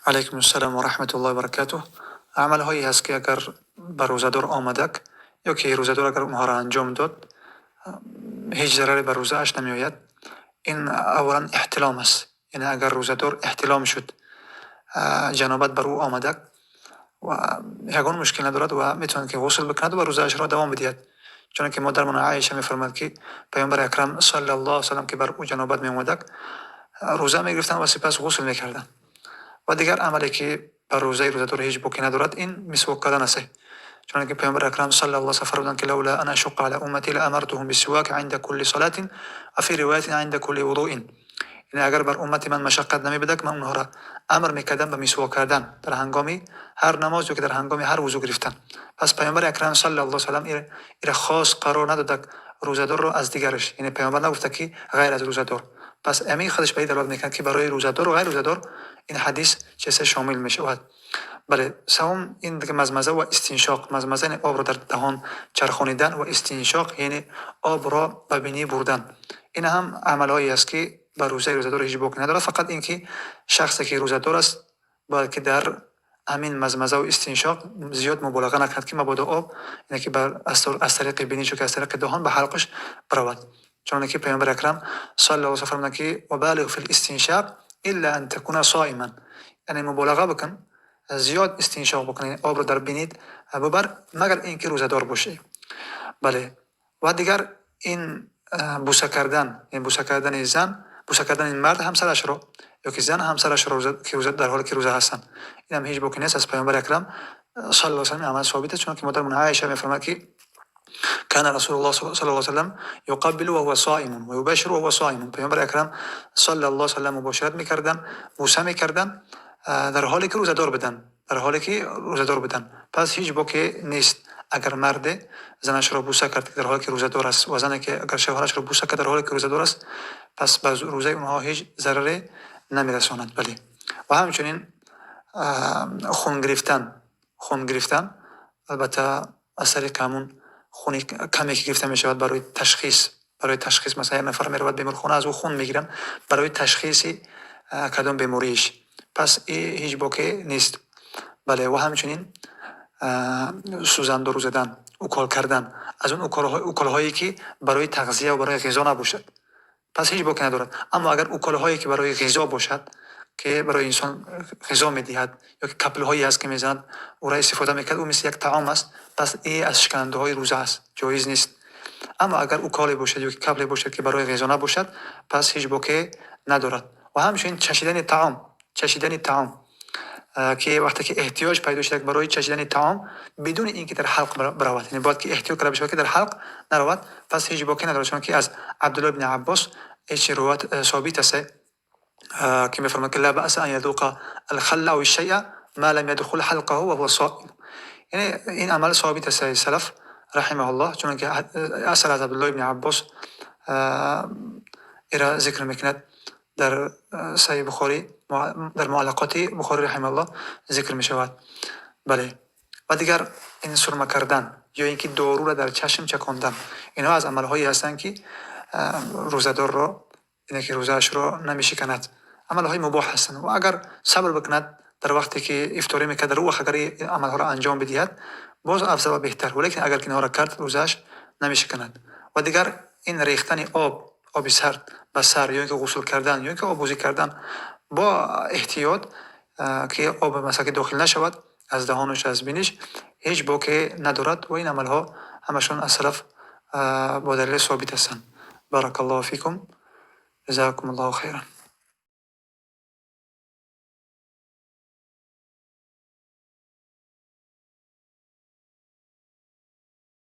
Алайкум ассалом ва раҳматуллоҳи ва баракатуҳ. Амалҳое ҳаст, ки агар ба рӯзадор омадак ё ки рӯзадор агар онҳоро анҷом дод, ҳеҷ зараре ба рӯзааш намеояд. Ин аввалан эҳтилом аст. Яъне агар рӯзадор эҳтилом шуд, ҷанобат бар ӯ омадак ва ягон мушкил надорад ва метавонад, ки ғусл бикунад ва рӯзаашро давом бидиҳад. Чунонки модарамон Оиша мефармояд, ки Паёмбари Акрам саллаллоҳу алайҳи васаллам, ки бар ӯ ҷанобат меомадак, рӯза мегирифтанд ва сипас ғусл мекарданд. Ва дигар амале, ки бар рӯзаи рӯзадор ҳеҷ боке надорад, ин мисвок кардан аст. Чунонки Паёмбари Акрам саллаллоҳу алайҳи васаллам фармуданд, ки لولا أن أشق على أمتي لأمرتهم بالسواك عند كل صلاة وفي رواية عند كل وضوء. Яъне агар бар уммати ман машаққат намебудак, ман онҳоро амр мекардам ба мисвок кардан дар ҳангоми ҳар намоз ё ки дар ҳангоми ҳар вузӯ гирифтан. Пас Паёмбари Акрам саллаллоҳу алайҳи васаллам ира хос қарор надодак рӯзадорро аз дигараш. Яъне Паёмбар нагуфта, ки ғайр аз рӯзадор. Пас ҳамин худаш ба ин далолат мекунад, ки барои рӯзадору ғайр рӯзадор ин ҳадис чизе шомил мешавад. Бале, саввум ин дига мазмаза ва истиншоқ. Мазмаза яъне обро дар даҳон чархонидан ва истиншоқ яъне обро ба бинӣ бурдан. Ин ҳам амалҳое аст, ки ба рӯзаи рӯзадор ҳеҷ боке надорад, фақат ин ки шахсе, ки рӯзадор аст, бояд ки дар ҳамин мазмазаву истиншоқ зиёд муболиға накунад, ки мабодо об яъне ки аз тариқи бинӣ ки аз тариқи даҳон ба ҳалқаш биравад. Чуноне ки Паёмбари Акрам саллаллоҳу алайҳи васаллам фармуданд, ки وبالغ في الاستنشاق إلا أن تكون صائما. Яъне муболиға бикун, зиёд истиншоқ бикун, яъне обро дар бинит бубар, магар ин ки рӯзадор бошӣ. Бале. Ва дигар ин буса кардан, яъне буса кардани зан, буса кардани мард ҳамсарашро ё ки зан ҳамсарашро, дар ҳоле ки рӯза ҳастанд. Инам ҳеҷ боке нест. Аз Паёмбари Акрам саллаллоҳу алайҳи васаллам амал собит аст, чунонки модарамон Оиша мефармояд, ки كان رسول الله صلى الله عليه وسلم يقبل وهو صائم ويباشر وهو صائم. Паёмбари Акрам саллаллоҳу алайҳи васаллам мубошират мекарданд, буса мекарданд, дар ҳоле ки рӯзадор буданд, дар ҳоле ки рӯзадор буданд. Пас ҳеҷ боке нест, агар марде занашро буса кард, дар ҳоле ки рӯзадор аст, ва зане ки агар шавҳарашро буса кард, дар ҳоле ки рӯзадор аст, пас ба рӯзаи онҳо ҳеҷ зараре намерасонад. Бале, ва ҳамчунин хун гирифтан. Хун гирифтан, албатта, аз тариқи ҳамун хуни каме, ки гирифта мешавад барои ташхис. Барои ташхис, масалан, як нафар меравад беморхона, аз ӯ хун мегиранд барои ташхиси кадом беморииш. Пас ҳеҷ боке нест. Бале, ва ҳамчунин сӯзандору задан, укол кардан, аз он уколҳое, ки барои тағзия ва барои ғизо набошад, пас ҳеҷ боке надорад. Аммо агар уколҳое, ки барои ғизо бошад, ки барои инсон ғизо медиҳад, ё ки каплҳое ҳаст, ки мезанад, ӯра истифода мекард, ӯ мисли як таом аст, пас и аз шиканандаҳои рӯза аст, ҷоиз нест. Аммо агар уколе бошад ё ки капле бошад, ки барои ғизо набошад, пас ҳеҷ боке надорад. Ва ҳамчунин чашидани таом. Чашидани таом, ки вақте ки эҳтиёҷ пайдо шуда барои чашидани таом, бидуни ин ки дар ҳалқ биравад, яъне бояд ки эҳтиёт карда бишавад, ки дар ҳалқ наравад, пас ҳеҷ боке надорад. Чунонки аз Абдулло ибни Аббос ҳеҷ ривоят собит аст, ки мефармояд, ки لا بأس أن يذوق الخل أو الشيء ما لم يدخل حلقه وهو صائم. Яъне ин амал собит аст аз салаф раҳимаҳуллоҳ, чунонки асар аз Абдулло ибни Аббос ира зикр мекунад, дар Саҳиҳи Бухорӣ, дар Муаллақоти Бухорӣ раҳимаҳуллоҳ зикр мешавад. Бале, ва дигар ин сурма кардан ё ин ки доруро дар чашм чакондан. Инҳо аз амалҳое ҳастанд, ки рӯзадорро, яъне ки рӯзаашро намешиканад, амалҳои мубоҳ ҳастанд. Ва агар сабр бикунад, дар вақте ки ифторӣ мекард, дар ӯ вақт агар ин амалҳоро анҷом бидиҳад, боз афзал ва беҳтар. Валекин агар ки инҳоро кард, рӯзааш намешиканад. Ва дигар ин рехтани об, оби сард ба сар, ё ин ки ғусл кардан, ё ин ки оббозӣ кардан бо эҳтиёт, ки об масалан ки дохил нашавад аз даҳонаш, аз биниш, ҳеҷ боке надорад. Ва ин амалҳо ҳамашон аз салаф бо далели собит ҳастанд. بارك الله فيكم، جزاكم الله خيرا.